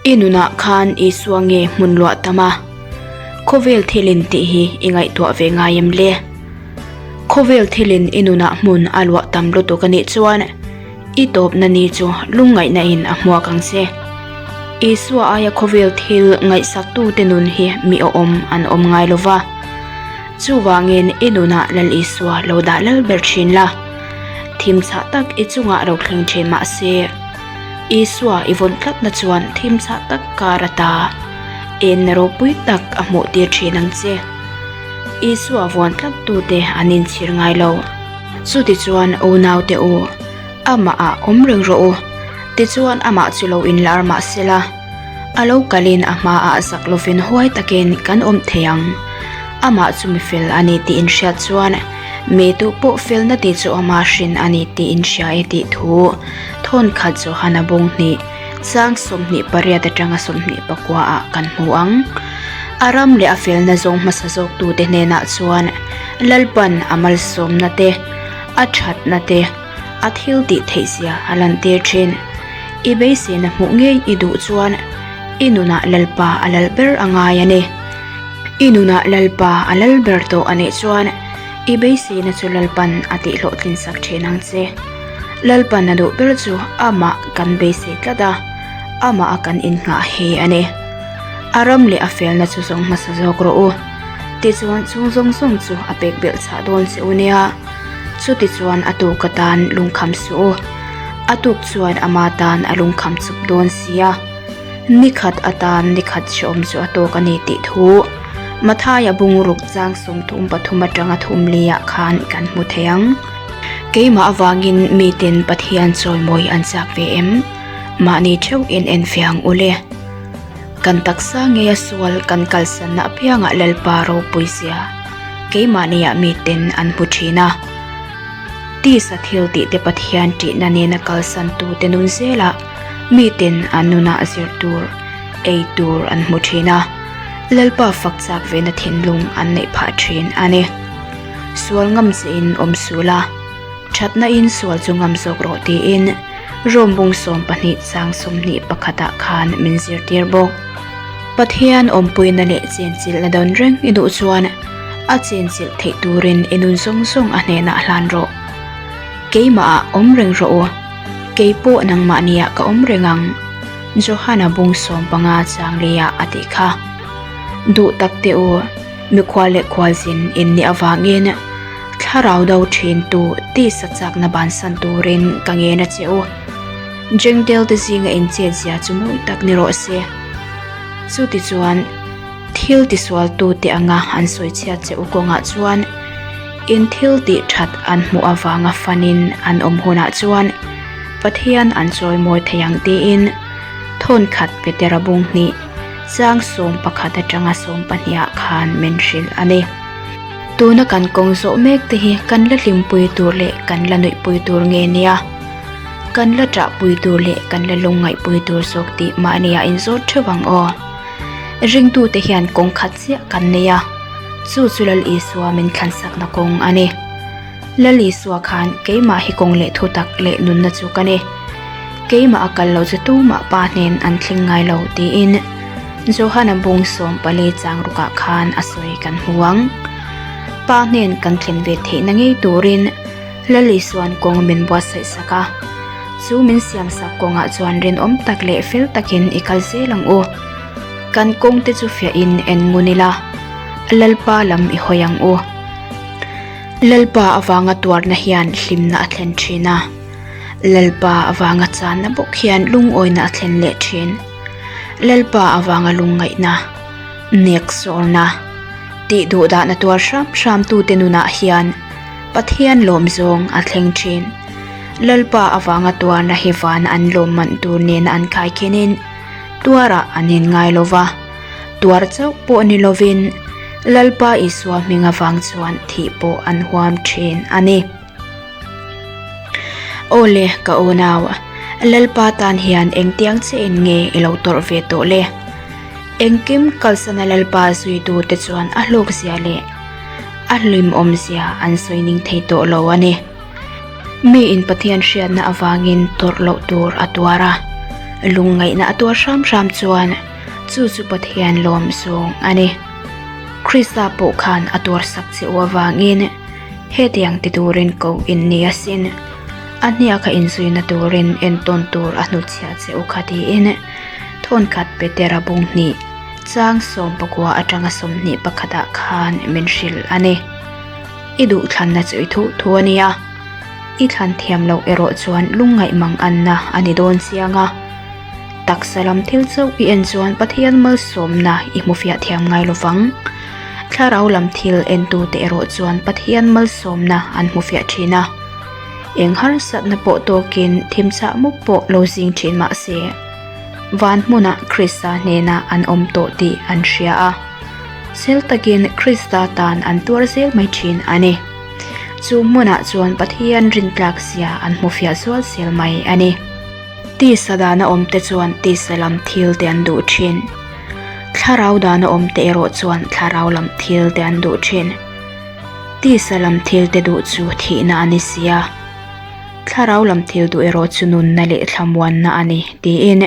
I nunah khan Isua nge hmun luah tam a, khawvel thilin tih hi i ngaihtuah ve ngai em le? Khawvel thilin i nunah hmun a luah tam lutuk a nih chuan i tawpna ni chu lungngaihna in a hmuak ang che. Isua aia khawvel thil ngaihsaktute nun hi mi awm an awm ngai lo va. Chuvangin i nunah Lal Isua lo dah lal ber thin la, thim chhah tak i chungah lo thleng thin mah se, Isua i vawn tlatna chuan thim chhah tak kar ata enna ropui tak a hmuh tir thin ang che. Isua vawn tlattute an inchhir ngai lo. Chutichuan unaute u, amah ah awm reng rawh u, tichuan amah chu lo inlar mah sela, A lo kalin a hmaah zak lovin huai takin kan awm thei ang. Amah chu mi fel a ni tih inhriat chuan mi tu pawh felna tih chu ama hrin a ni tih inhria e tih thu thawnkhat Johana bawng hnih chang 28 atanga 24 ah kan hmu ang. A ram leh a felna zawng hmasa zawktute hnenah chuan Lalpan a malsawmna te, a thatna te, A thil tih theih zia a lantir thin. I beiseina hmuh ngei i duh chuan i nunah Lalpa a lal ber a ngai a ni. I nunah Lalpa a lal ber tawh a nih chuan i beiseina chu Lalpan a tihhlawhtlin sak thin ang che. Lalpan a duh ber chu amah kan beisei tlat a, amah a kan innghah hi a ni. A ram leh a felna chu zawng hmasa zawk rawh u. Tichuan chung zawng zawng chu a pek belh chhah dawn che u nia. Chutichuan a tuk atan lungkham suh u. A tuk chuan ama tan a lungkham chup dawn si a. Ni khat atan ni khat hrehawm chu a tawk a ni tih thu Mathaia bungruk chang 33 atanga thum liah khan kan hmu thei ang. Keimah avangin miten Pathian chawimawi an chak ve em? Mahni theuh in enfiah ang u le. Kan taksa ngeia sual kan kalsanna apiangah Lalpa ropui zia keimahniah miten an hmu thin a. Tisa thil tihte Pathian ṭihna nena kalsantute nun zelah miten an nunah zir tur, ei tur an hmu thin a, Lalpa fak chak vena thinlung an neih phah thin a ni. Sual ngam chiin awm sul a. Thatna in sual chu ngam zawk rawh tiin Rom bung 12 chang 21 ah khan min zirtir bawk. Pathian awmpuina leh chenchilhna dawn reng i duh chuan a chenchilh theih turin i nun zawng zawng a hnenah hlan rawh. Keimah ah awm reng rawh u, kei pawh nangmahniah ka awm reng ang, Johana bung 15 chang leiah a tih kha. Duh tak teh u, mikhual leh khualzin in nih avangin, Thlarau do thin tu tisa chakna bansan turin ka ngen a che u. Jengtel te zinga in chet zia chu mawi tak ni rawh se. Chutichuan thil tisual tu te anga an sawi chhiat che u kawngah chuan in thil tih that an hmuh avanga fanin an awm hunah chuan Pathian an chawimawi thei ang tiin thawnkhat Petera bung hnih chang 11 atanga 12 ah khan min hrilh a ni. Tuna kan kawng zawh mek te hi kan la hlimpui tur leh kan la nuihpui tur nge nia? Kan la ṭahpui tur leh kan la lungngaihpui tur zawk tih mahnia inzawt ṭheuh ang aw. Ringtute hian kawng khat chiah kan nei a, chu chu Lal Isua min thlansakna kawng a ni. Lal Isua khan keimah hi kawng leh thutak leh nunna chu ka ni. Keimah a kal lo chu tumah Pa hnen an thleng ngai lo tiin Johana bung 14 chang rukah khan a sawi kan hmu ang. Pa hnen kan thlen ve theihna ngei turin Lal Isua'n kawng min buatsaih sak a. Chu min siam sak kawngah chuan rinawm tak leh fel takin i kal zel ang u. Kan kawngte chu fiahin en ngun ila, Lalpa lam i hawi ang u. Lalpa avanga tuarna hian hlimna a thlen thin a, Lalpa avanga channa bawk hian lungawina a thlen leh thin. Lalpa avanga lungngaihna, nek sawrna, tih duh dahna tuar hram hram tute nunah hian Pathian lawm zawng a thleng thin. Lalpa avanga tuarna hi vana an lawm man tur nena an khai khinin tuarah an inngai lo va, tuar chauh pawh ni lovin Lalpa Isua hming avang chuan thih pawh an huam thin a ni. Aw le ka unau, Lalpa tan hian engtiang che in nge i lo tawrh ve tawh le? Engkim kalsana Lalpa zuitu te chuan a hlawk zia leh a hlimawm zia an sawi ning thei tawh lo a ni. Mi in Pathian hriatna avangin tawrh loh tur a tuar a. Lungngaihna a tuar hram hram chuan chu chu Pathian lawm zawng a ni. Krista pawh khan a tuarsak che u avangin hetiang ti turin ko in ni asin. A hniak a inzuina turin entawn tur a hnutchhiah che u kha tiin thawnkhat Petera bung hnih chang 19 atanga 21 ah khan min hrilh a ni. I duhthlanna chu i thuh thu a nia. I thlan thiam loh erawh chuan lungngaih mang anna a ni dawn chiang a. Taksa lam thil chauh i en chuan Pathian malsawmna i hmu fiah thiam ngai lo vang. Thlarau lam thil entute erawh chuan Pathian malsawmna an hmu fiah thin a. Eng harsatna pawh tawkin thimchah mup pawh lo zing thin mah se, van hmunah Krista hnenah an awm tawh tih an hria a. Sel takin Krista tan an tuar zel mai thin a ni. Chu hmunah chuan Pathian rintlak zia an hmu fiah zual zel mai a ni. Tisa dana awmte chuan tisa lam thil te an duh thin. Thlarau dana awmte erawh chuan thlarau lam thil te an duh thin. Tisa lam thil te duh chu thihna a ni si a, thlarau lam thil duh erawh chu nunna leh thlamuanna a ni, tiin.